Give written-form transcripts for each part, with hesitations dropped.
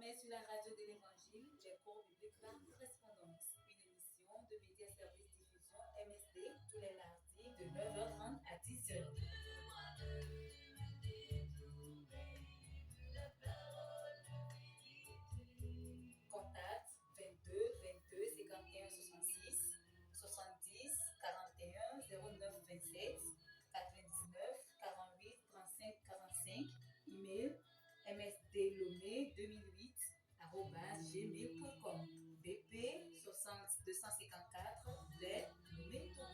Désormais sur la radio de l'Évangile, les cours bibliques par correspondance. Une émission de Média Service Diffusion MSD tous les mardis de 9h30 à 10h. Contact 22 22 51 66 70 41 09 27 99 48 35 45. Email msdlomé2008@gmail.com BP 60 254 V Lomé Togo.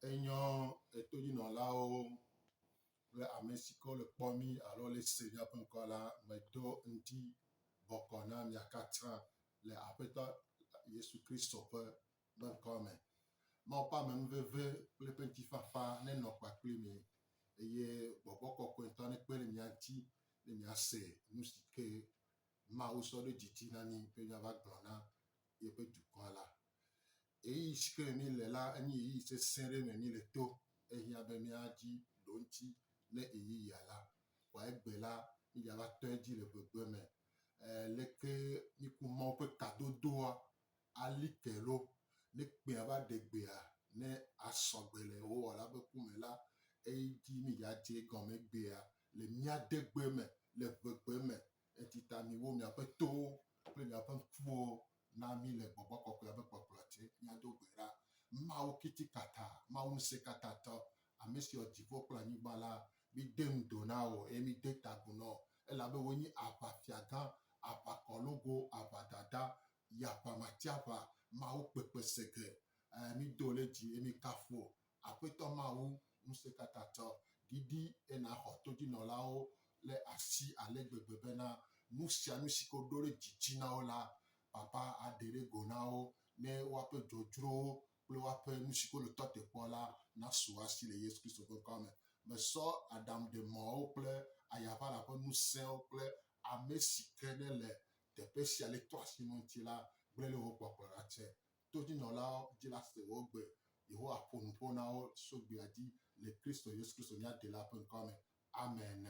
Enyɔ etodzinɔlawo kple ame si ke wole kpɔ mí alo le se míaƒe ŋkɔ la, medo ŋdi bɔkɔ na mia katã le Aƒetɔ Yesu Kristo ƒe be ŋkɔ me. Mawu ƒe amenuveve kple eƒe ŋutifafa nenɔ kpakpli mi eye gbɔgbɔ kɔkɔe ŋutɔ nekpe ɖe mia ŋuti ne miase nu si ke Mawu sɔ ɖo didi na mí be míava gblɔ na yeƒe dukɔa la. Ɣeyiɣi si ke me míele la, enye ɣeyiɣi sesẽ ɖe me míele to. Ehiã be míadzi ɖoŋtsi ne ɣeyiɣia la. Vɔa egbe la, mídzava tɔ edzi le ʋegbe me. E, leke míku Mawu ƒe kadodoa ali ke ɖo? Ne kpea va ɖe gbea, ne asɔ gbe le wò Wɔla ƒe ku me la, eyi dzi mídzadze egɔme egbea le mía degbe me, le ʋegbe me. Eti ta miwo miaƒe towo kple miaƒe ŋkuwo na mí le gbɔgbɔ kɔkɔea ƒe kpɔkplɔ te. Míado gbe ɖa. Mawu kiti kata, Mawu ŋusẽkatãtɔ, ame si wɔ dziƒo kple anyigba la, míde ŋdo na wò eye míde ta agu na wò, elabe wòe nye aʋafiagã, aʋakɔlogo, aʋadada, yaʋamatiaʋa, Mawu kpekpe sege. Ẽ, mído wò ɖe dzi eye míkafu wò. Aƒetɔ Mawu Ŋusẽkatãtɔ, ɖiɖi eye nàxɔ todzinɔlawo le asi ale gbegbe bena nu sia nu si ke woɖo ɖe dzidzi na wo la, Papa aɖe ɖe go na wo ne woaƒe dzodzrowo kple woaƒe nu si ke wole tɔ te kpɔ la nasu wo asi le Yesu Kristo ƒe ŋkɔa me. Mesɔ aɖaŋuɖemɔwo kple ayaʋala ƒe ŋusẽwo kple ame si ke nele teƒe sia le tɔ asi nu ŋuti la gblẽ ɖe wò kpɔkplɔ la te. Todzinɔlawo dzi la se wò gbe. Yehowa ƒo nuƒo na wo so gbea dzi le Kristo Yesu Kristo mía Ɖela ƒe ŋkɔa me. Amen.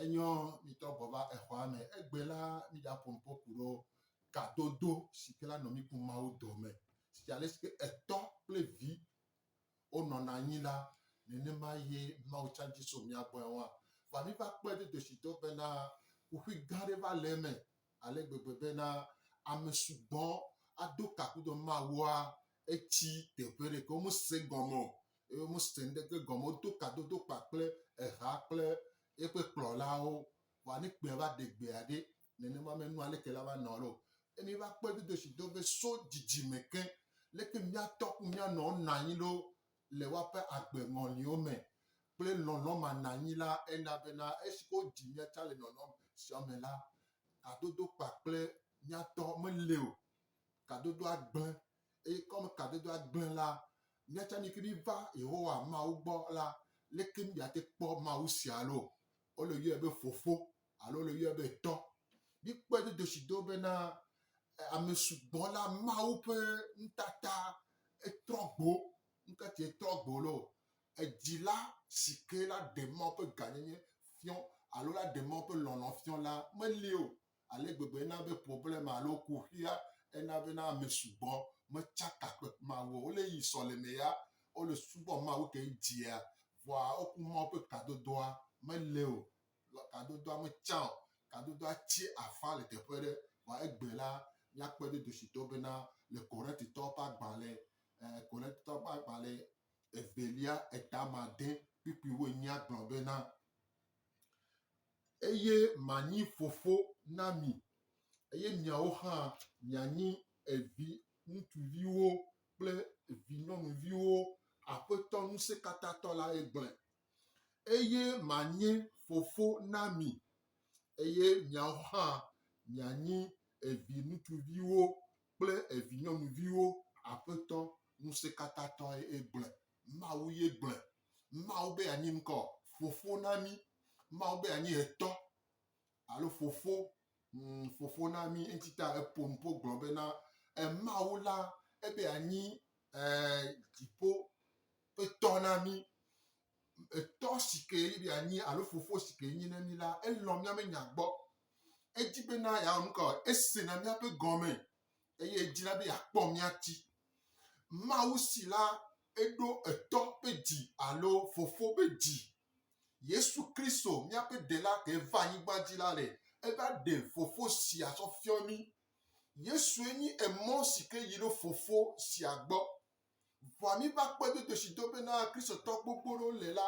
Enyɔ, mitɔ gbɔ va exɔa me. Egbe la, mídza ƒo nuƒo ku ɖo kadodo si ke la nɔ mí ku Mawu dome. Si ale si ke etɔ kple vi wonɔna anyi la, nenema ye Mawu tsã dzi so mía gbɔe wa. Vɔa míva kpɔe do dzesi do bena kuxi gã ɖe va le eme ale gbegbe bena ame sugbɔ ado ka kudo Mawua etsi teƒe ɖe ke womese gɔme o eye womese nuɖeke gɔme o. Wodo kadodo kpa kple eha kple eƒe kplɔlawo. Vɔa ne kpea va ɖe gbea ɖe, nenema me nua leke la va nɔ ɖo. Eye míva kpɔe do dzesi do be so dzidzime ke, leke mía tɔ ku mía nɔwo nɔ anyi ɖo le woaƒe agbe ŋɔliwo me kple lɔlɔ̃ manɔanyi la, ena bena esi ke wodzi mía tsã le nɔnɔme sia me la, kadodo kpakple mía tɔ meli o. Kadodoa gblẽ. Eye kɔme kadodoa gblẽ la, mía tsã mí ke míva Yehowa Mawu gbɔ la, leke míate kpɔ Mawu sia ɖo? Wole yɔe be Fofo alo wole yɔe be Tɔ. Míkpɔe do dzesi do bena ame sugbɔ la Mawu ƒe nutata etrɔ gbo. Nukati etrɔ gbo ɖo? Edzila si ke la ɖe Mawu ƒe gãnyenye fiɔ alo la ɖe Mawu ƒe lɔlɔ̃ fiɔ la meli o. Ale gbegbe ena be problema alo kuxia ena bena ame sugbɔ metsaka kple Mawu o. Wole yi sɔleme ya, wole subɔ Mawu ke dzia, vɔa woku Mawu ƒe kadodoa mele o. Kadodoa metsa o. Kadodoa tsi afa le teƒe ɖe. Vɔa egbe la, míakpɔe do dositɔ bena le Korintitɔwo ƒe agbalẽ, eh, Korintitɔwo ƒe agbalẽ evelia eta ma de kpukpui wuenyia gblɔ bena, Eye manyi fofo na mi, eye miawo hã mianyi evi ŋutsuviwo kple vinyɔnuviwo, Aƒetɔ Ŋusẽkatãtɔ lae gblɔe. Eye manye fofo na mi, eye miawo hã mianyi evi ŋutsuviwo kple evi nyɔnuviwo, Aƒetɔ Ŋusẽkatãtɔe gblɔe. Mawu ye gblɔe. Mawu be yeanyi ŋkɔ fofo na mí. Mawu be yeanyi etɔ alo fofo. Fofo na mí eŋuti ta eƒo nuƒo gblɔ bena Mawu la ebe anyi dziƒo ƒe tɔ na mí. Etɔ si ke ebe anyi alo fofo si ke nyi na mí la, elɔ̃ míaƒe nya gbɔ. Edi bena yeawɔ nu ka? Esena míaƒe gɔme eye edina be yeakpɔ mía ti. Mawu si la, eɖo etɔ ƒe dzi alo fofo ƒe dzi. Yesu Kristo, míaƒe Ɖela ke va anyigba dzi la le, eva ɖe fofo sia sɔ fiɔ mí. Yesue nyi emɔ si ke yi ɖo fofo sia gbɔ. Vɔa míva kpɔe do dzesi do bena Kristotɔ gbogbo ɖewo le la,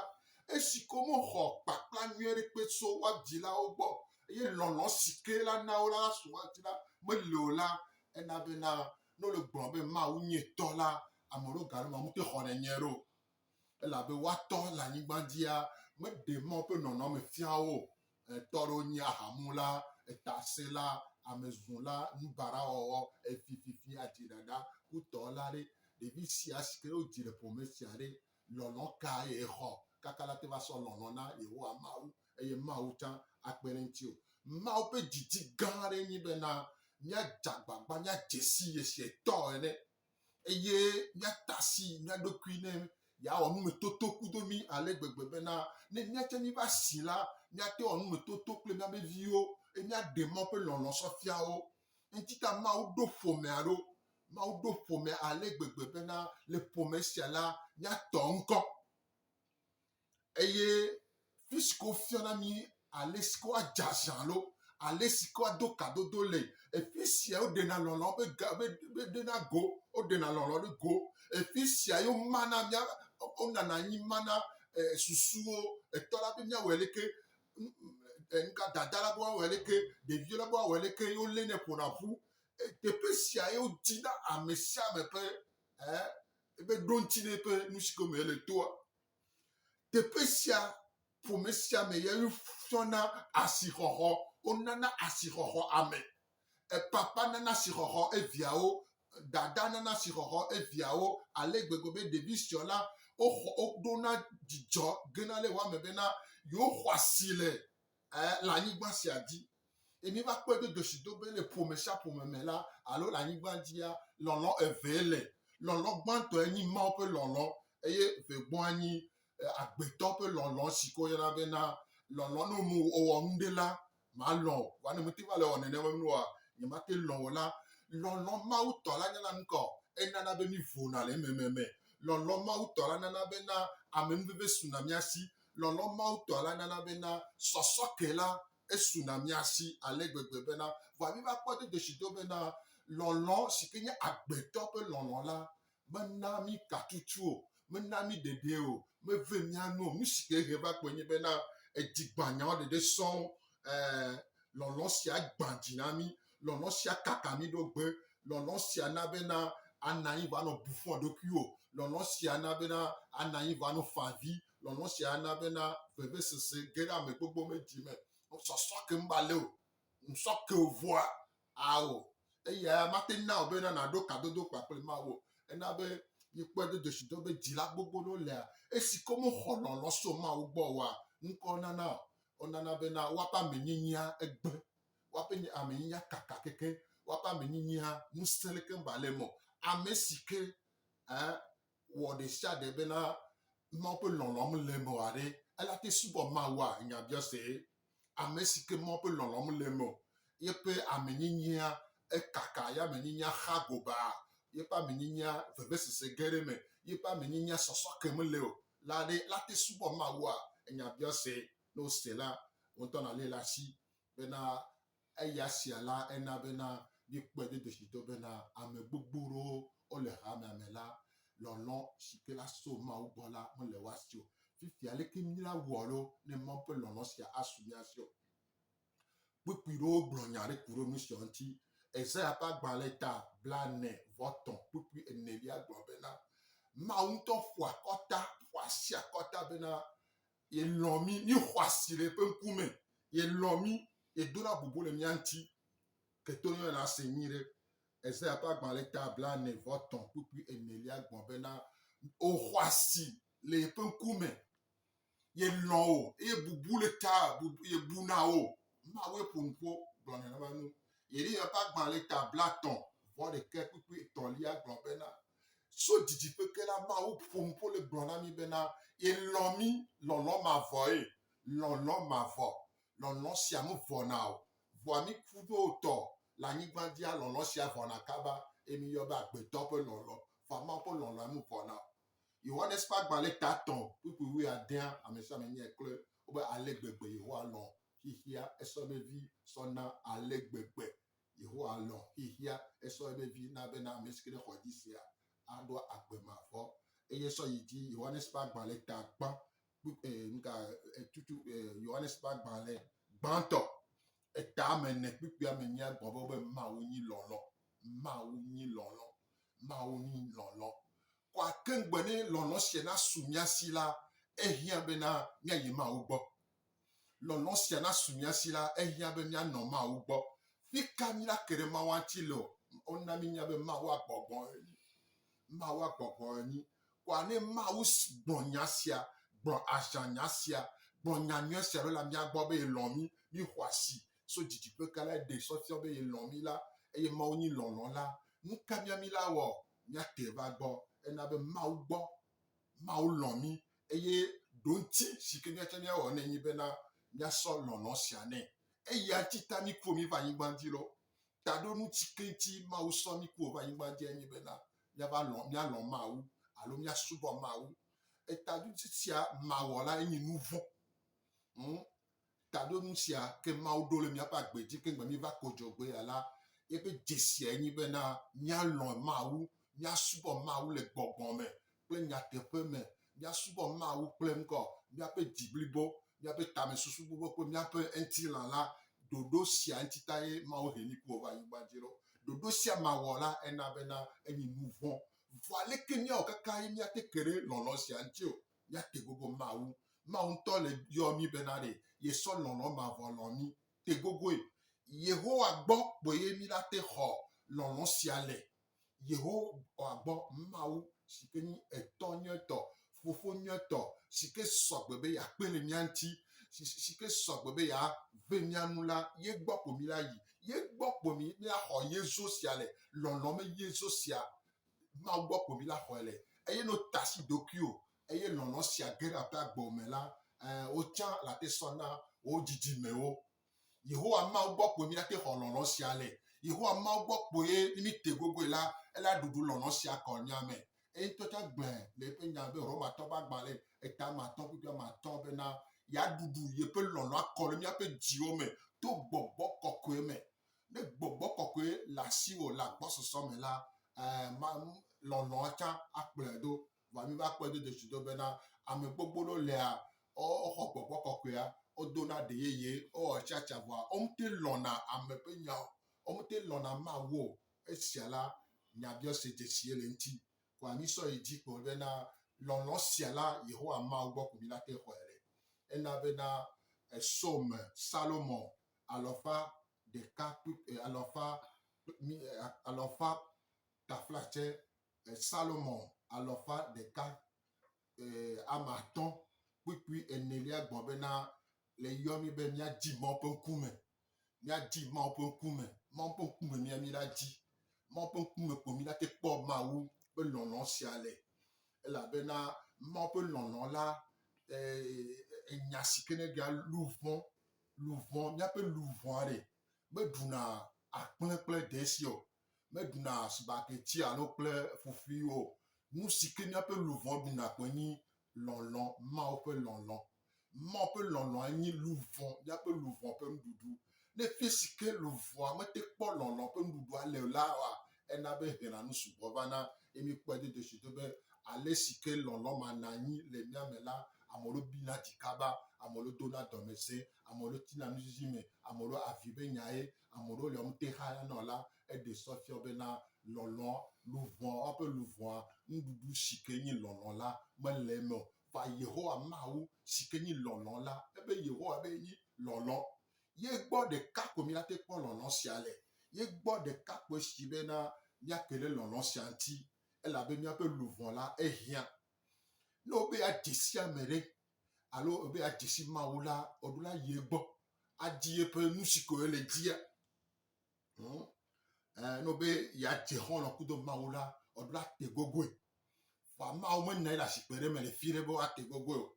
esi ke womexɔ kpakpla nyui aɖe kpe tso woa dzilawo gbɔ eye lɔlɔ̃ si ke la na wo la su woa dzi la mele o la, ena bena ne wole gblɔm be Mawu nye tɔ la, ame ɖewo gale eme womete xɔnɛ nyuie ɖe o. Elabe woa tɔ le anyigba dzia meɖe Mawu ƒe nɔnɔme fia wo o. Etɔ ɖewo nye ahamula, etasẽla, amezula, nubaɖawɔwɔ, efififi, adzidada, kutɔ la ɖe. Ɖevi sia si ke wodzi le ƒome sia ɖe, lɔlɔ̃ kae exɔ kaka la te va sɔ lɔlɔ̃ na Yehowa Mawu eye Mawu tsã akpe ɖe eŋuti o. Mawu ƒe didi gã aɖe nyi bena míadze agbagba míadze si ye sie tɔ ene eye míatasi mía ɖokui ne yeawɔ numetoto kudo mí ale gbegbe bena ne míatse míva si la, míate wɔ numetoto kple míaƒe viwo eye míaɖe mɔ ƒe lɔlɔ̃ sɔ fia wo. Ŋuti ta Mawu ɖo ƒomea ɖo. Mawu ɖo ƒomea ale gbegbe bena le ƒome sia la, míatɔ ŋkɔ. Eye fi si ke wofiana mí ale si ke woadze azã alo ale si ke woado kadodo le. Efi sia woɖena lɔlɔ̃ be ga be be ɖena go. Woɖena lɔlɔ̃ ɖe go. Efi sia ye womana mía wonana anyi mana e susuwo. Etɔ la be míawɔe leke, nuka dada la be woawɔe leke, ɖeviwo la be woawɔe leke ye wolénɛ ƒona ƒu. Teƒe sia ye wodina ame sia ame ƒe e ebe ɖoŋtsi ɖe eƒe nu si ke me ele toa. Teƒe sia, ƒome sia me ye wofiɔna asixɔxɔ, wonana asixɔxɔ ame. Papa nana asixɔxɔ eviawo, dada nana asixɔxɔ eviawo ale gbegbe be ɖevi siawo la, woxɔ woɖona dzidzɔ gena ɖe woame bena yewoxɔ asi le le anyigba sia dzi. Eye míeva kpɔe do dzesi do be le ƒome sia ƒome me la, alo le anyigba dzia, lɔlɔ̃ evee le. Lɔlɔ̃ gbãtɔe nyi Mawu ƒe lɔlɔ̃ eye vegbɔa nyi agbetɔ ƒe lɔlɔ̃ si ke woyɔna bena lɔlɔ̃ ne wowɔ nu ɖe la, malɔ̃ wò. Vɔa ne mete va le wɔ nenema nu oa, nyemate lɔ̃ wò la. Lɔlɔ̃ Mawu tɔ la nyana nu ka o? Enana be mívona le emememe. Lɔlɔ̃ Mawu tɔ la nana bena amenuveve suna mía si. Lɔlɔ̃ Mawu tɔ la nana bena sɔsɔke la esuna mía si ale gbegbe bena, vɔa míva kpɔ do dzesi do bena lɔlɔ̃ si ke nye agbetɔ ƒe lɔlɔ̃ la mena mí katutu o, mena mí ɖeɖe o, meve mía nu o. Nu si ke he va kpɔe nye bena edzigbãnyawo ɖeɖe sɔŋ. Ɛɛ, lɔlɔ̃ sia gbã dzi na mí, lɔlɔ̃ sia kaka mí ɖo gbe, lɔlɔ̃ sia na bena ana anyi va nɔ bu fɔ ɖokuiwò, lɔlɔ̃ sia na bena ana anyi va nɔ fa avi, lɔlɔ̃ sia na bena vevesese ge ɖe ame gbogbo me dzi me. Sɔsɔ ke ŋba le o, ŋsɔ ke o vɔa, ao. Eya mate na wò bena nàɖo kadodo kpakple Mawu o. Ena be míekpɔe do dzesi do be dzila gbogbo ɖewo lea, esi ke womexɔ lɔlɔ̃ so Mawu gbɔ oa, ŋkɔ nana o. Wonana bena woaƒe amenyinyia egblẽ, woaƒe amenyinyia kaka kekeŋ, woaƒe amenyinyia ŋusẽ leke ŋba le eme o. Ame si ke eh, wɔ ɖesiaɖe bena Mawu ƒe lɔlɔ̃ mele eme oa ɖe, ela te subɔ Mawua? Nyabiɔse. Ame si ke Mawu ƒe lɔlɔ̃ mele eme o, yeƒe amenyinyia ekaka, ye amenyinyia xa gobaa, yeƒe amenyinyia vevesese ge ɖe eme, yeƒe amenyinyia sɔsɔke mele o la ɖe, la te subɔ Mawua? Enyabiɔse. Ne wose la, wò ŋutɔ nàlée ɖe asi bena eya sia la ena bena míekpɔe do dzesi do bena ame gbogbo ɖewo wole hamea me la, lɔlɔ̃ si ke la so Mawu gbɔ la mele woa si o. Fifia leke míawɔ ɖo ne Mawu ƒe lɔlɔ̃ sia asu mía si o? Kpukpui ɖewo gblɔ nya ɖe ku ɖe nu sia ŋuti. Esaya ƒe agbalẽ ta 43 kpukpui enelia gblɔ bena, Mawu ŋutɔ ƒo akɔta, ƒo asi akɔta bena yelɔ̃ mí, míexɔ asi le eƒe ŋkume, yelɔ̃ mí, yedona bubu le mía ŋuti. Ke to yɔna ase nyui ɖe. Esaya ƒe agbalẽ ta 43 kpukpui enelia gblɔ bena, Wòxɔ asi le yeƒe ŋkume, yelɔ̃ wò eye bubu le ta, bubu, yebuna wò. Mawue ƒo nu ƒo gblɔ nenema nu. Yeremya ƒe agbalẽ ta blatɔ̃ vɔ ɖekɛ kpukpui etɔ̃lia gblɔ bena, So didiƒe ke la, Mawu ƒo nu ƒo le gblɔ na mí bena, yelɔ̃ mí lɔlɔ̃ mavɔe, lɔlɔ̃ mavɔ. Lɔlɔ̃ sia mevɔna o. Vɔa mí ku ɖo tɔ le anyigba dzia, lɔlɔ̃ sia vɔna kaba eye míyɔ be agbetɔ ƒe lɔlɔ̃. Vɔa Mawu ƒe lɔlɔ̃a mevɔna o. Yohanes ƒe agbalẽ ta etɔ̃ kpukpui wuiadea, ame sia ame nyae kloe wobe ale gbegbe Yehowa lɔ̃ xexea esɔ ebe vi sɔ na ale gbegbe Yehowa lɔ̃ xexea esɔ ebe vi na bena ame si ke ne xɔ edzi sea aɖo agbe mavɔ. Eye sɔ yi dzi Yohanes ƒe agbalẽ ta gbã kpukpui nuka tutu Yohanes ƒe agbalẽ gbãtɔ eta ame ene kpukpui ame enyia gblɔ be wobe Mawu nyi lɔlɔ̃. Mawu nyi lɔlɔ̃. Mawu nyi lɔlɔ̃. Kɔa keŋgbe ne lɔlɔ̃ sia nasu mía si la, ehiã bena míayi Mawu gbɔ. Lɔlɔ̃ sia nasu mía si la, ehiã be míanɔ Mawu gbɔ. Fi ka míake ɖe Mawu ŋuti le o? Wona mínya be Mawua gbɔgbɔ enyi. Mawua gbɔgbɔ enyi. Kɔa ne Mawu gblɔ nya sia, gblɔ azã nya sia, gblɔ nya nyui sia ɖo le mía gbɔ be yelɔ̃ mí, míxɔ asi so didiƒe ke la, eɖe sɔ fia be yelɔ̃ mí la, eye Mawu nyi lɔlɔ̃ la, nu ka mía mí la wɔ? Míate va gbɔ. Ena be Mawu gbɔ Mawu lɔ̃ mí eye ɖoŋti si ke míate míawɔ nɛ nyi bena míasɔ lɔlɔ̃ sia nɛ. Eya ŋuti ta mí ku mí va anyigba dzi lɔ. Taɖonu si ke ŋuti Mawu sɔ mí ku va anyigba dzi enyi bena míava lɔ̃, míalɔ̃ Mawu alo míasubɔ Mawu. Etaɖoŋuti sia mawɔ la enyi nuvɔ̃. Ŋ, taɖonu sia ke Mawu ɖo le míaƒe agbe dzi keŋ gbe míva kodzogbe ya la, eƒe dzesia enyi bena míalɔ̃ Mawu, míasubɔ Mawu le gbɔgbɔ me kple nyateƒe me, míasubɔ Mawu kple ŋkɔ, míaƒe dzi blibo, míaƒe tamesusu blibo kple míaƒe ŋutilã la. Ɖoɖo sia ŋuti ta ye Mawu he mí ku va anyigba dzi ɖo. Ɖoɖo sia mawɔ la, ena bena enyi nu vɔ̃. Vɔ aleke míawɔ kaka ye míate ke ɖe lɔlɔ̃ sia ŋuti o? Míate gogo Mawu. Mawu ŋutɔ le yɔ mí bena ɖe yesɔ lɔlɔ̃ mavɔ lɔ̃ mí. Te gogoe. Yehowa gbɔ kpoe ye mí la te xɔ lɔlɔ̃ sia le. Yehowa gbɔ, Mawu si ke nyi Etɔ nyuietɔ, Fofo nyuietɔ, si ke sɔgbe be yeakpe le mía ŋuti, si ke sɔgbe be yeave mía nu la, ye gbɔ ko mí la yi. Ye gbɔ kpo mí míaxɔ Yezu sia le. Lɔlɔ̃ me Yezu sia, Mawu gbɔ ko mí la xɔe le. Eye ne wotasi ɖokuiwò eye lɔlɔ̃ sia ge ɖe aƒe agbe me la, wotsã late sɔ na wò dzidzimewo. Yehowa Mawu gbɔ kpoe míate xɔ lɔlɔ̃ sia le. Yehowa Mawu gbɔ kpoe ne míte gogoe la, ela ɖuɖu lɔlɔ̃ sia kɔ mía me. Eye ŋutɔ tsã gblɔe le eƒe nya be Romatɔ ƒe agbalẽ eta ame atɔ̃ kpukpui ame atɔ̃ bena yeaɖuɖu yeƒe lɔlɔ̃ akɔ ɖe míaƒe dziwo me to gbɔgbɔ kɔkɔe me. Ne gbɔgbɔ kɔkɔe le asiwò le agbɔsɔsɔ me la, lɔlɔ̃a tsã akplɔe ɖo. Vɔa míva kpɔe do dzesi do bena ame gbogbo ɖewo lea, woxɔ gbɔgbɔ kɔkɔea, wodona ɖe yeye, wowɔ tsatsa vɔa womete lɔ̃na ame ƒe nya o, womete lɔ̃na Mawu o. Esia la, nyabiɔse dzesie le eŋuti. Vɔa mísɔ yi dzi kpɔ bena lɔlɔ̃ sia la, Yehowa Mawu gbɔ ko míla te xɔe le. Ena bena Esome Salomo alɔfa ɖeka kpukpui alɔfa alɔfa taflatse Salomo alɔfa ɖeka ame atɔ̃ kpukpui enelia gblɔ bena le yɔ mí be míadi Mawu ƒe ŋkume. Míadi Mawu ƒe ŋkume. Mawu ƒe ŋkume mía mí la di. Mawu ƒe ŋkume ko mí la te kpɔ Mawu ƒe lɔlɔ̃ sia le. Elabena Mawu ƒe lɔlɔ̃ la, enya si ke ne ɖea luʋɔ, luʋɔ, míaƒe luʋɔa ɖe meɖuna akplẽ kple desi o. Meɖuna spaghetti alo kple fufui o. Nu si ke míaƒe luʋɔ ɖuna koe nyi lɔlɔ̃, Mawu ƒe lɔlɔ̃. Mawu ƒe lɔlɔ̃a nyi luʋɔ, míaƒe luʋɔ ƒe nuɖuɖu. Ne fi si ke luʋɔa mete kpɔ lɔlɔ̃ ƒe nuɖuɖua le o la oa, ena be hena nu sugbɔ vana. Eye míekpɔe do dzesi do be ale si ke lɔlɔ̃ ma nɔ anyi le mía me la, ame aɖewo bina dzi kaba, ame aɖewo dona dɔmeze, ame aɖewo tina nuzizi me, ame aɖewo avi be nyae, ame aɖewo le wote xayana o la, eɖe sɔ fia bena lɔlɔ̃, luʋɔ, woaƒe luʋɔa, nuɖuɖu si ke nyi lɔlɔ̃ la mele eme o. Va Yehowa Mawu si ke nyi lɔlɔ̃ la, ebe Yehowa be nyi lɔlɔ̃. Ye gbɔ ɖeka ko míate kpɔ lɔlɔ̃ sia le. Ye gbɔ ɖeka koe si bena míake ɖe lɔlɔ̃ sia ŋuti elabe míaƒe luʋɔ la ehiã. Ne wobe yeadze si ame ɖe alo wobe yeadze si Mawu la, woɖo la yi egbɔ adi eƒe nu si ko ele dzia. Ne be yeadze xɔlɔ̃ kudo Mawu la, eɖo la te gogoe. Vɔa Mawu menɔ anyi le azikpui ɖe me le fi ɖe be woate gogoe o.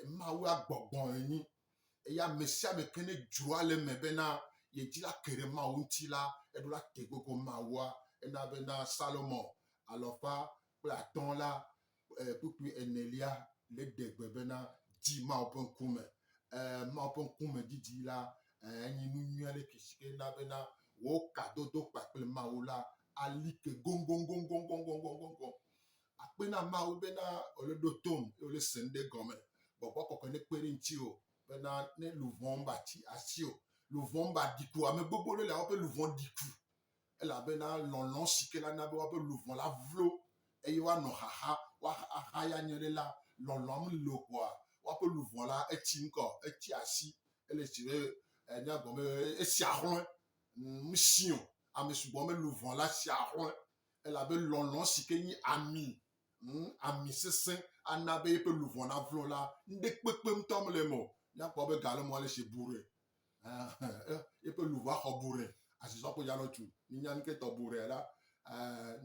Mawu agbɔgbɔ enyi. Eya ame sia ame ke ne dzroa le eme bena yedzi la ke ɖe Mawu ŋuti la, eɖo la te gogo Mawua. Ena bena Salomo alɔfa kple atɔ̃ la kpukpui enelia le ɖe gbe bena di Mawu ƒe ŋkume. Mawu ƒe ŋkume didi la enyi nu nyui aɖe ke si ke na bena wò kadodo kpakple Mawu la ali ke goŋgoŋgoŋgoŋgoŋgoŋgoŋ. Akpe na Mawu bena wòle ɖo tom eye wòle se nu ɖe gɔme. Gbɔgbɔ kɔkɔe nekpe ɖe ŋutiwò bena ne luʋɔ ba tsi asiwò, luʋɔ ba ɖi ku. Ame gbogbo ɖewo lia woƒe luʋɔ ɖi ku elabena lɔlɔ̃ si ke la na be woaƒe luʋɔ la vlo eye woanɔ xaxa, woahaya nyuie ɖe la, lɔlɔ̃a meli o kpoa, woaƒe luʋɔ la etsi ŋkɔ, etsi asi, ele si be míagblɔ be esi ahlɔ̃e, mesi o. Ame sugbɔ me luʋɔ la si ahlɔ̃e elabe lɔlɔ̃ si ke nyi ami, ami sesẽ ana be eƒe luʋɔ navlo la, ŋɖekpekpe ŋutɔ mele eme o. Míakpɔ be ga le mɔ ale si bu ɖe. Eƒe luʋɔ axɔ bu ɖe. Azizɔ ko dza nɔ tu. Mínya nu ke tɔ bu ɖe la.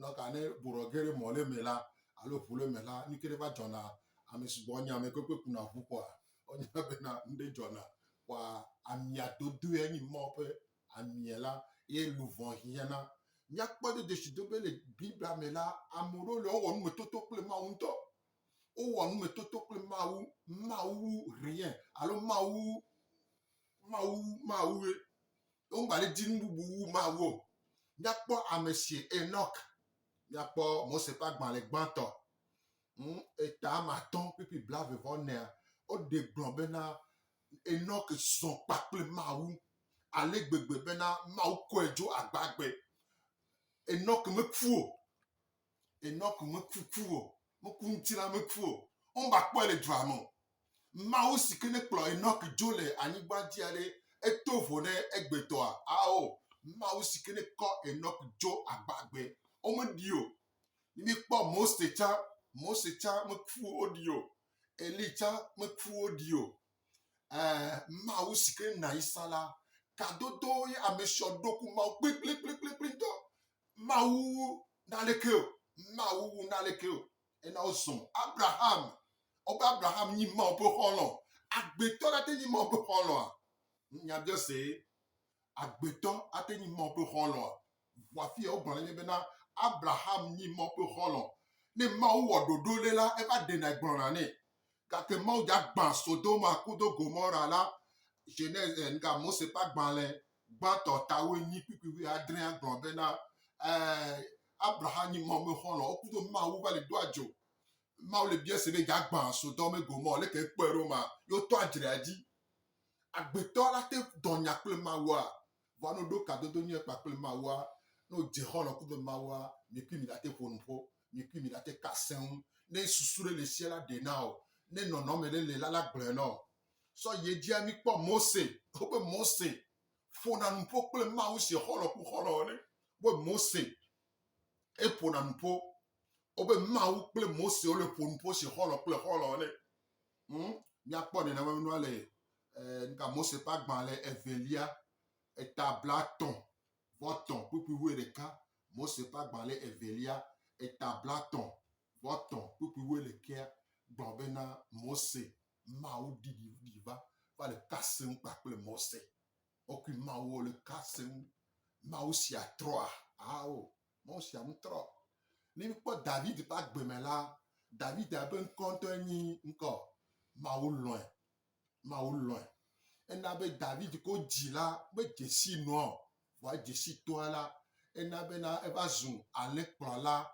Nɔka ne buɖɔ ge ɖe mɔ ɖe me la alo ʋu ɖe me la, nu ke ɖe va dzɔna ame sugbɔ nya ame kpekpe kuna ʋu kpɔa, wonya bena nuɖe dzɔna. Kpɔa amia dodoe nyi Mawu ƒe amia la ye luʋɔ hiãna. Míakpɔ do dzesi do be le Biblia me la, ame ɖewo le wowɔ numetoto kple Mawu ŋutɔ. Wowɔ numetoto kple Mawu, Mawu wu rien alo Mawu Mawu Mawue. Womegba le di nu bubu wu Mawu o. Míakpɔ ame si Enoch, míakpɔ Mose ƒe agbalẽ gbãtɔ, eta ame atɔ̃ kpukpui blaeve vɔ enea, woɖe gblɔ bena Enoch zɔ kpakple Mawu ale gbegbe bena Mawu kɔe dzo agbagbe. Enoch meku o. Enoch meku ku o. Meku ŋutilã meku o. Womeva kpɔe le dua me o. Mawu si ke ne kplɔ Enoch dzo le anyigba dzia ɖe, eto vo ne egbetɔa? Ao. Mawu si ke ne kɔ Enoch dzo agbagbe, womeɖi o. Ne míekpɔ Mose tsã, Mose tsã meku woɖi o. Eli tsã meku woɖi o. Ɛɛ, Mawu si ke na Isa la, kadodo ye ame siɔ ɖo ku Mawu kplikplikplikpli ŋutɔ. Mawu wu naleke o. Mawu wu naleke o. Ena wozɔ Abraham. Wobe Abraham nyi Mawu ƒe xɔlɔ̃. Agbetɔ la te nyi Mawu ƒe xɔlɔ̃a? Nyabiɔse. Agbetɔ ate nyi Mawu ƒe xɔlɔ̃a? Vɔ afi ya wogblɔ na mí bena Abraham nyi Mawu ƒe xɔlɔ̃. Ne Mawu wɔ ɖoɖo ɖe la, eva ɖena gblɔna nɛ. Gake Mawu dza gbã Sodoma kudo Gomora la, Genese, eh, nga Mose ƒe agbalẽ gbãtɔ ta wuenyi kpukpui wuiadrea gblɔ bena, eh, Abraham nyi Mawu ƒe xɔlɔ̃. Wokudo Mawu va le do adzo. Mawu le bia se be dza gbã Sodome Gomora, leke ekpɔe ɖo ma? Ye wotɔ adzrea dzi. Agbetɔ la te dɔ nya kple Mawua. Vɔa ne woɖo kadodo nyuie kpakple Mawua, ne wodze xɔlɔ̃ kudo Mawua, mi kui mi la te ƒo nu ƒo, mi kui mi la te ka seŋ. Ne susu ɖe le sia la ɖe na wò, ne nɔnɔme ɖe le la la gblɔe na wò. Sɔ yi edzia mi kpɔ Mose, wobe Mose ƒona nu ƒo kple Mawu si xɔlɔ̃ ku xɔlɔ̃ ene. Wobe Mose eƒona nu ƒo. Wobe Mawu kple Mose wole ƒo nu ƒo si xɔlɔ̃ kple xɔlɔ̃ ene. Míakpɔ nenema nua le eh, nuka Mose ƒe agbalẽ evelia eta blatɔ̃ vɔ tɔ̃ kpukpui wuiɖeka. Mose ƒe agbalẽ evelia eta blatɔ̃ vɔ tɔ̃ kpukpui wuiɖekea gblɔ bena Mose Mawu ɖiɖi ɖi va va le ka sem kpakple Mose. Wokui Mawu le ka sem. Mawu sia trɔa? Ao, Mawu sia metrɔ. Ne míkpɔ David ƒe agbe me la, David ƒe ŋkɔ ŋutɔe nyi ŋkɔ Mawu lɔ̃e. Mawu lɔ̃e. Ena be David ko dzi la medze si nɔa o, vɔa edze si toa la, ena bena eva zu alẽkplɔla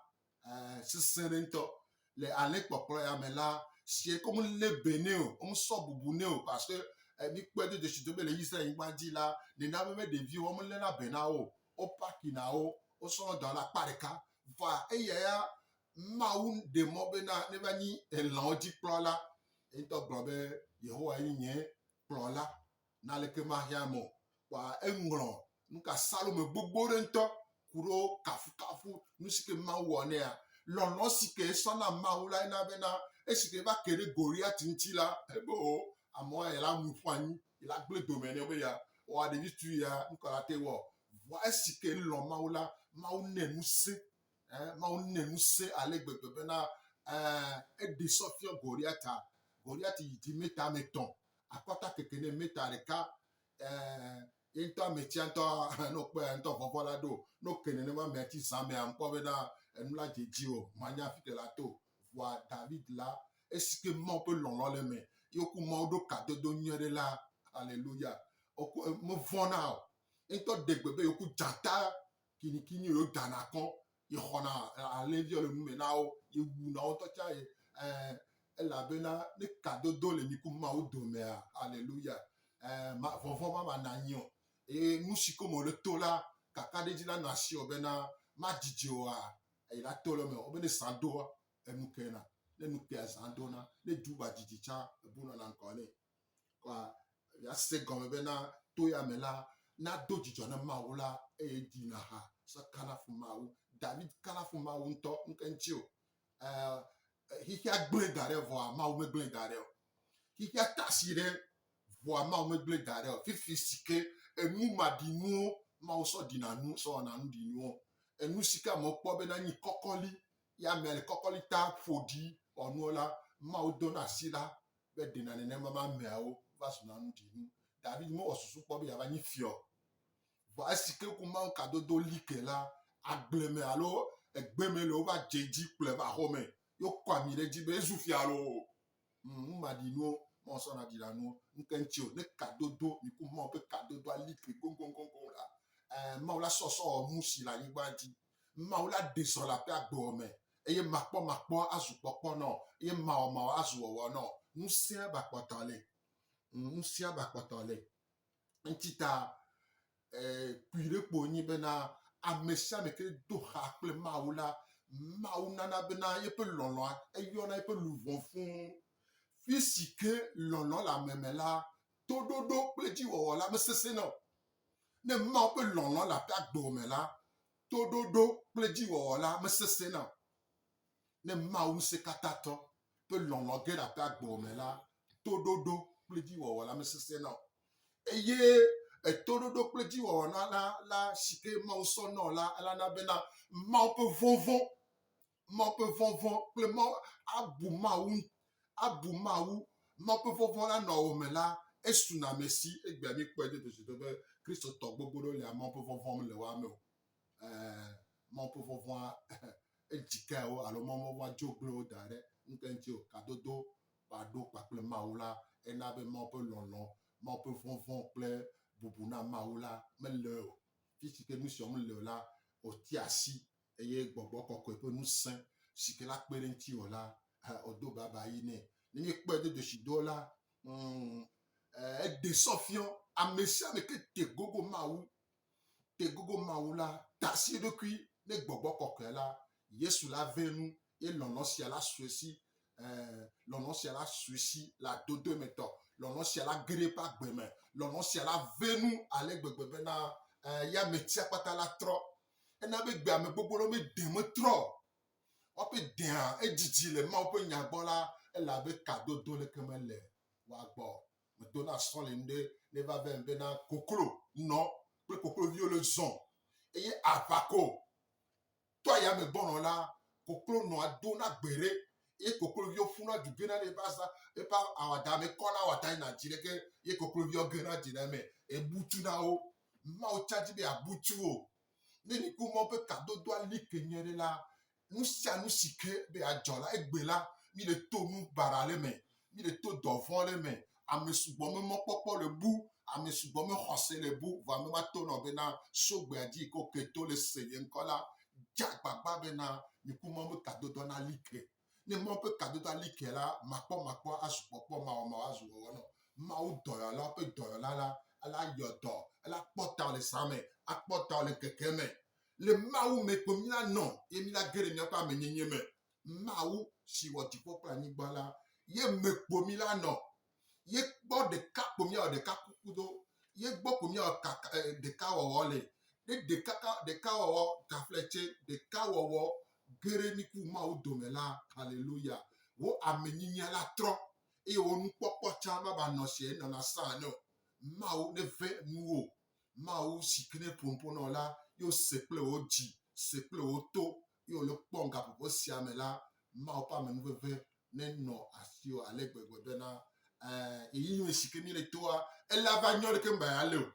sesẽ ɖe ŋutɔ. Le alẽkpɔkplɔ ya me la, sie ke womelé be nɛ o, womesɔ bubu nɛ o parce que míkpɔe do dzesi do be le Israel nyigba dzi la, nenema be ɖeviwo womeléna be na wo o, wopakina wo, wosɔna dɔ ɖe akpa ɖeka. Vɔa eya ya Mawu ɖe mɔ bena neva nyi elãwo dzi kplɔla. Ye ŋutɔ gblɔ be Yehowa ye nye kplɔla, naleke mahiã ame o. Kpɔa eŋlɔ nuka Salome gbogbo ɖe ŋutɔ ku ɖo kafukafu nu si ke Mawu wɔ nɛa. Lɔlɔ si ke esɔ na Mawu la ena bena esi ke eva ke ɖe Goliat ŋuti la, ebe o amewo ya la mu ƒu anyi, la gblẽ dome nɛ be ya wɔa ɖevi tu ya nuka la te wɔ. Vɔa esi ke elɔ̃ Mawu la, Mawu nɛ ŋusẽ, eh, Mawu nɛ ŋusẽ ale gbegbe bena eh, eɖe sɔ fiɔ Goliata. Goliat yi dzi meta ame etɔ̃, akɔta keke nɛ meta ɖeka. Eh, ye ŋutɔ ame tsia ŋutɔ ne wokpɔe ŋutɔ vɔvɔ la ɖo. Ne woke nenema amea tsi zã mea, ŋkpɔ bena enu la dze dzi o, manya fi ke la to. Vɔa David la, esi ke Mawu ƒe lɔlɔ le eme, ye woku Mawu ɖo kadodo nyuie ɖe la, haleluya, woku mevɔ̃na o. Ye ŋutɔ ɖe gbe be yewoku dzata kinikini yewo dana kɔ, yexɔna alẽviwo le nume na wo, yewuna wo ŋutɔ tsã ye ɛɛ elabena ne kadodo le mi ku Mawu domea, haleluya, ɛɛ ma vɔvɔ̃ ma manɔ anyi o. Eye nu si ko me wòle to la, kakaɖedzi la nɔ asiwò bena madzidzi oa, eyi la to le eme o. Wobe ne zã doa, enu kena. Ne nu kea, zã dona. Ne du ba dzidzi tsã, ebu nɔna ŋkɔ nɛ. Kɔa, míase gɔme bena to ya me la, nado dzidzɔ na Mawu la, eye dzina ha sɔ kanafu Mawu. David kanafu Mawu ŋutɔ, nuke ŋuti o. Ɛɛ, xixia gblẽ da ɖe vɔa Mawu megblẽ da ɖe o. Xixia tasi ɖe vɔa Mawu megblẽ da ɖe o. Fifi si ke enu maɖinuwo Mawu sɔ ɖina nu, sɔ wɔna nu ɖinuwo. Enu si ke amewo kpɔ bena nyi kɔkɔli, ye amea le kɔkɔli ta ƒo ɖi wɔ nuwo la, Mawu dona asi la be ɖena nenema ma ameawo va zuna nu ɖinu. David mewɔ susu kpɔ be yeava nyi fia o. Vɔ esi ke ku Mawu kadodo li ke la, agble me alo egbe me le wova dze edzi kplɔe va xɔ me. Ye wokɔ ami ɖe edzi be ezu fia loo. Nu maɖinuwo, Mawu sɔna ɖina nuwo. Nuke ŋuti o, ne kadodo, miku Mawu ƒe kadodoa li ke goŋgoŋgoŋgoŋ la, ɛɛ, Mawu la sɔ sɔ wɔ nu si le anyigba dzi. Mawu la ɖe zɔ le aƒe agbewɔ me eye makpɔmakpɔ azu kpɔkpɔ nɔ eye mawɔmawɔ azu wɔwɔ nɔ. Ŋusẽa ba kpɔtɔ le. Ŋusẽa ba kpɔtɔ le. Ŋuti ta kpui ɖe kpo nyi bena ame sia ame ke do xa kple Mawu la, Mawu nana bena yeƒe lɔlɔ̃a eyɔna eƒe luʋɔ fũu. Fi si ke lɔlɔ̃ le ame me la, toɖoɖo kple dziwɔwɔ la mesesẽna o. Ne Mawu ƒe lɔlɔ̃ le aƒe agbewò me la, toɖoɖo kple dziwɔwɔ la mesesẽna o. Ne Mawu Ŋusẽkatãtɔ ƒe lɔlɔ̃ ge ɖe aƒe agbewò me la, toɖoɖo kple dziwɔwɔ la mesesẽna o. Eye etoɖoɖo kple dziwɔwɔ na la la si ke Mawu sɔ nɔ la, elana bena Mawu ƒe vɔvɔ̃, Mawu ƒe vɔvɔ̃ kple Mawu abu Mawu, abu Mawu, Mawu ƒe vɔvɔ̃ la nɔ wò me la, esuna ame si. Egbea míekpɔe do dzesi be Kristotɔ gbogbo ɖewo lia, Mawu ƒe vɔvɔ̃ mele woa me o. Ɛɛ, Mawu ƒe vɔvɔ̃a edzi kae wo alo Mawu ƒe vɔvɔ̃a dzo gblẽ wo da ɖe nuke ŋuti o. Kadodo va ɖo kpakple Mawu la, ena be Mawu ƒe lɔlɔ̃, Mawu ƒe vɔvɔ̃ kple bubu na Mawu la mele o. Fi si ke nu siawo mele o la, wòtia asi eye gbɔgbɔ kɔkɔe ƒe ŋusẽ si ke la kpe ɖe ŋutiwò la, wòdo baba yi nɛ. Ne míekpɔe do dzesi do la, eɖe sɔ fiɔ ame sia ame ke te gogo Mawu, te gogo Mawu la, tasi eɖokui ne gbɔgbɔ kɔkɔe la, Yesu la ve nu ye lɔlɔ̃ sia la su esi, lɔlɔ̃ sia la su esi le adodoe me tɔ, lɔlɔ̃ sia la ge ɖe eƒe agbe me, lɔlɔ̃ sia la ve nu ale gbegbe bena ya ametia kpata la trɔ. Ena be gbe ame gbogbo ɖewo mede metrɔ o. Woaƒe dea edzidzi le Mawu ƒe nya gbɔ la, ele abe kadodo leke mele woa gbɔ o. Medona sɔli nu ɖe ne va vem bena koklo nɔ kple kokloviwo le zɔ eye aʋako tɔ ayame gbɔnɔ la, koklo nɔa dona gbe ɖe eye kokloviwo ƒuna du gena ɖe eƒe aza eƒe awada me kɔna awada yina dzi ɖeke ye kokloviwo gena dzi ɖe eme ebutu na wo. Mawu tsa dzi be yeabu tu wò. Ne miku Mawu ƒe kadodoa li ke nyuie ɖe la, nu sia nu si ke be yeadzɔ la, egbe la, mi le to nu baɖa ɖe me, mi le to dɔvɔ̃ ɖe me, ame sugbɔ me mɔkpɔkpɔ le bu, ame sugbɔ me xɔse le bu, vɔ ame ma to nɔ bena so gbea dzi yi ke woke to le se nye ŋkɔ la, dze agbagba bena miku Mawu ƒe kadodoa nali ke. Ne Mawu ƒe kadodoa li ke la, makpɔmakpɔ azu kpɔkpɔ, mawɔmawɔ azu wɔwɔ nɔ. Mawu dɔyɔla ƒe dɔyɔla la, ela yɔ dɔ, ela kpɔ ta le zã me, akpɔ ta le ŋkeke me. Le Mawu me ko míla nɔ ye míla ge ɖe míaƒe amenyenye me. Mawu si wɔ dziƒo kple anyigba la, ye me kpo míla nɔ. Ye gbɔ ɖeka kpo míawɔ ɖeka kuku ɖo. Ye gbɔ kpo míawɔ kaka ɖekawɔwɔ le. Ne ɖeka ɖekawɔwɔ tafletse ɖekawɔwɔ ge ɖe mí ku Mawu dome la, haleluya, wò amenyenyea la trɔ eye wò nukpɔkpɔ tsã mava nɔ sie enɔna sã ene o. Mawu neve nuwò. Mawu si ke ne ƒoƒo nɔ la, ye wose kple wò dzi, se kple wò to, ye wòle kpɔm gaƒoƒo sia me la, Mawu ƒe amenuveve nenɔ asiwò ale gbegbe bena, ɛɛ, ɣeyiɣi si ke míele toa, ela va nyɔ ɖeke mba ya le o.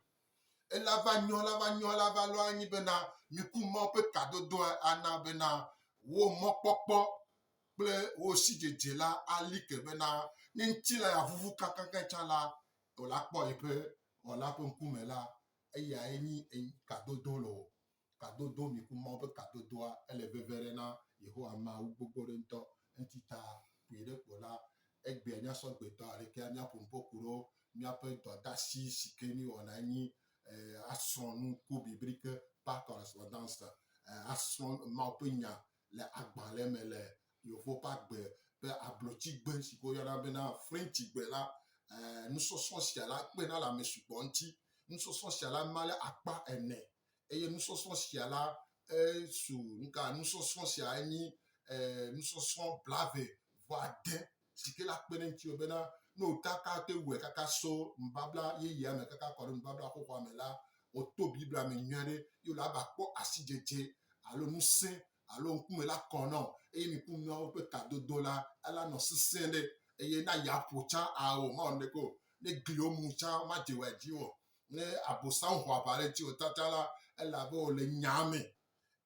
Ela va nyɔ, la va nyɔ, la va lɔ anyi bena miku Mawu ƒe kadodoa ana bena wò mɔkpɔkpɔ kple wò sidzedze la ali ke bena ne ŋutilã ya vuvu kaŋkaŋkaŋ tsã la, wòla kpɔ yeƒe Wɔla ƒe ŋkume la, eyae nyi kadodo loo. Kadodo, miku Mawu ƒe kadodoa, ele veve ɖe na Yehowa Mawu gbogbo ɖe ŋutɔ. Eŋuti ta kpui ɖe ko la, egbea míasɔ gbetɔ alekea míaƒo nuƒo ku ɖo míaƒe dɔdasi si ke míwɔna enyi asrɔ̃ nu ku biblique par correspondance, asrɔ̃ Mawu ƒe nya le agbalẽ me le yevu ƒe agbe ƒe ablotsigbe si ke woyɔna bena Frenchigbe la, nusɔsrɔ̃ sia la kpena le ame sugbɔ ŋuti. Nusɔsrɔ̃ sia la ma ɖe akpa ene eye nusɔsrɔ̃ sia la esu nuka nusɔsrɔ̃ sia enyi nusɔsrɔ̃ blave vɔ ade si ke la kpe ɖe ŋutiwò bena ne wò kaka te wɔe kaka so nubabla yeyea me kaka kɔ ɖe nubabla xoxoa me la, wòto Biblia me nyuie ɖe ye wòle ava kpɔ asidzedze alo ŋusẽ alo ŋkume la kɔ nɔ eye miku nuawo ƒe kadodo la ela nɔ sesẽ ɖe eye na ya ƒo tsã ao mawɔ nuɖeke o ne gliwo mu tsã madze wɔ dzi o ne abosam xɔ aʋa ɖe dzi o tata la elabe wòle nyaa me.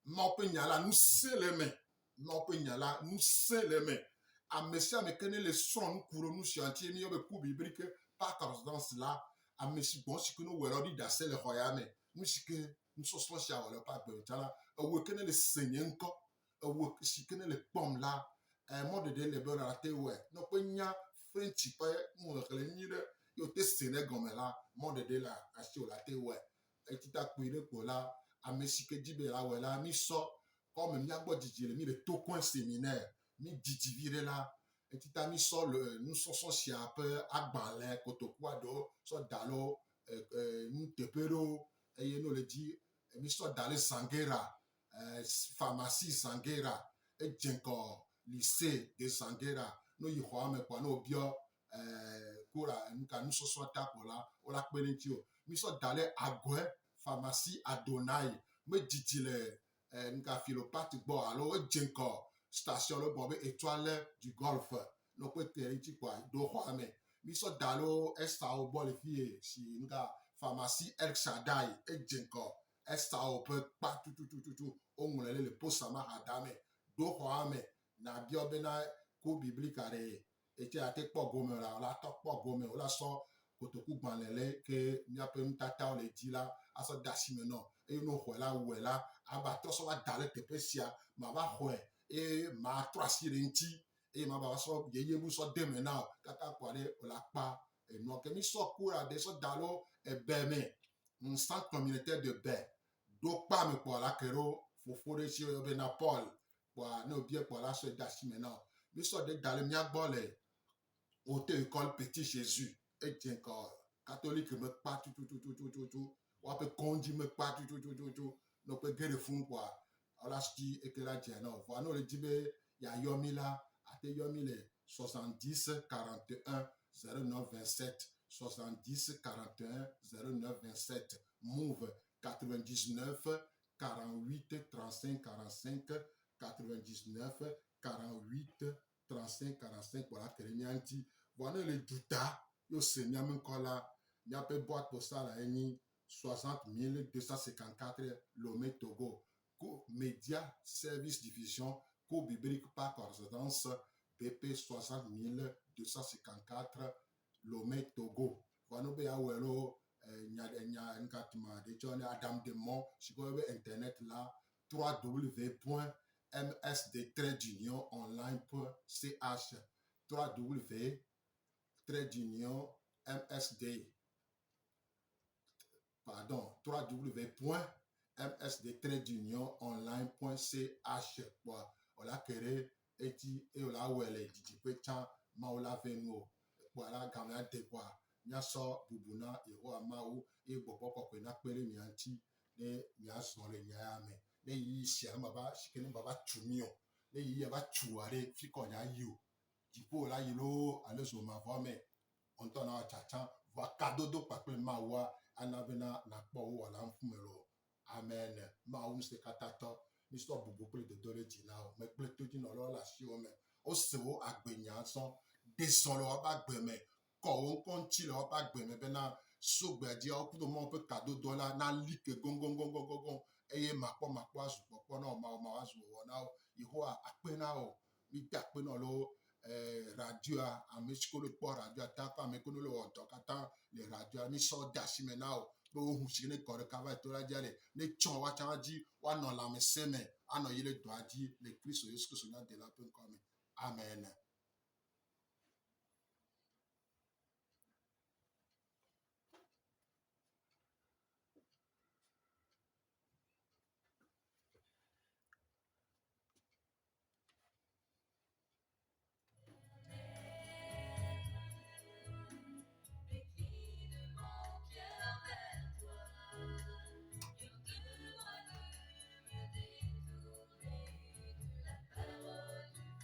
Mawu ƒe nya la ŋusẽ le eme. Mawu ƒe nya la ŋusẽ le eme. Ame sia ame ke ne le srɔ̃ nu ku ɖe nu sia ŋuti ye míeyɔ be ku biblique par correspondance la, ame si gbɔ si ke ne wowɔe la woɖi ɖase le xɔ ya me. Nu si ke nusɔsrɔ̃ sia wɔ le eƒe agbe me tsã la, ewòe ke ne le se nye ŋkɔ, ewòe si ke ne le kpɔm la, mɔɖeɖe le be nàte wɔe. Ne wokpɔe nya French ƒe nuxexlẽ nyui ɖe ye wòte se ɖe egɔme la, mɔɖeɖe le asiwò nàte wɔe. Etita kpui ɖe ko la, ame si ke di be yeawɔe la, mísɔ kɔme míagbɔ didi le mí le tokɔe séminaire, mí didi viɖe la, etita mísɔ le nusɔsɔ sia ƒe agbalẽ kotokua ɖewo sɔ da ɖo nuteƒe ɖewo eye ne wole dzi mísɔ da ɖe Zangera, pharmacie Zangera, edze ŋgɔ lycée de Zangera. Ne woyi xɔa me kpoa ne wobiɔ kura nuka nusɔsrɔ̃ ta ko la, wola kpe ɖe eŋuti o. Mísɔ da ɖe Agɔe pharmacie Adonai. Medidi le nuka Philopathe gbɔ alo edze ŋgɔ station ɖe gbɔ be Etoile du Golfe. Ne wokpɔe te ɖe eŋuti kpoa ɖo xɔa me. Mísɔ da ɖe Esau gbɔ le fiye si nuka pharmacie El Shaddai. Edze ŋgɔ Esau ƒe kpa tutututu woŋlɔe ɖe le Posamahada me. Ɖo xɔa me nàbiɔ bena ku biblika ɖe etse ate kpɔ gome o la, la tɔ kpɔ gome o la sɔ kotoku gbalẽ le ke míaƒe nutatawo le dzi la asɔ de asi me nɔ eye ne woxɔe la wɔe la ava trɔ sɔ va da ɖe teƒe sia mava xɔe eye matrɔ asi ɖe eŋuti eye mava va sɔ yeye bu sɔ de eme na o kaka kpɔa ɖe wòle akpa enua ke mi sɔ kura ɖe sɔ da ɖo ebe me centre communautaire de be ɖo kpa me kpɔa la ke ɖo fofo ɖe si woyɔ bena Paul kpɔa ne wòbia kpɔa la sɔe de asi me na o mi sɔ ɖe da ɖe mía gbɔ le Haute École Petit Jésus edze ŋgɔ katolike me kpa tutututututu woaƒe kɔndzi me kpa tututututu ne wokpe ge ɖe funu kpɔa wola si eke la dze na o vɔa ne wole di be yeayɔ mi la ate yɔ mi le 70 41 09 27 70 41 09 27 move 99 48 35 45 99 48 35 45 kpɔ la ke ɖe mía ŋuti. Vɔa ne le duta ye wose míaƒe ŋkɔ la, míaƒe boîte postale enyi 60254 Lomé Togo. Ko Media Service Diffusion Cours Biblique par correspondance BP 60254 Lomé Togo. Vɔa ne wobe yeawɔe loo nya nya nuka tuma ɖe tsɔ ne Adam de mɔ si ke woyɔ be internet la www.msd-online.ch www msd pardon www.msd-online.ch kpɔa wòla ke ɖe edzi eye wòla wɔe le didiƒe tsã Mawu la ve nu o. Kpɔa la gamea de kpɔa míasɔ bubu na Yehowa Mawu eye gbɔgbɔ kɔkɔe nakpe ɖe mía ŋuti ne míazɔ le nya ya me. Ne ɣeyiɣi sia ne mava si ke ne mava tu mí o, ne ɣeyiɣia va tu aɖe fi kɔ nya yi o. Dziƒo la yi loo alo zomavɔ me. Wò ŋutɔ nawɔ tsatsa. Vɔa Vɔa kadodo kpakple Mawua ana bena nakpɔ wò Wɔla ŋkume loo. Amen. Mawu Ŋusẽkatãtɔ, mísɔ bubu kple dodoɖedzi na wò. Megblẽ todzinɔlawo le asiwò me. Wose wò agbenya zɔ. Ɖe zɔ le woƒe agbe me. Kɔ wò ŋkɔ ŋuti le woƒe agbe me bena so gbea dzia, wo kudo Mawu ƒe kadodoa la nali ke goŋgoŋgoŋgoŋgoŋ eye makpɔmakpɔ azu kpɔkpɔ na wò, mawɔmawɔ azu wɔwɔ na wò. Yehowa akpe na wò. Míde akpe na wò le wo radioa, ame siwo le kpɔ radioa ta kple ame siwo le wɔ dɔ katã le radioa, mísɔ wo de asi me na wò be wohu si ne kɔ ɖeka va yi to ɖa dzia ɖe, ne tsɔ woatsã dzi woanɔ lãmesẽ me anɔ yi ɖe dɔa dzi le Kristo Yesu Kristo mía Ɖela ƒe ŋkɔ me. Amen.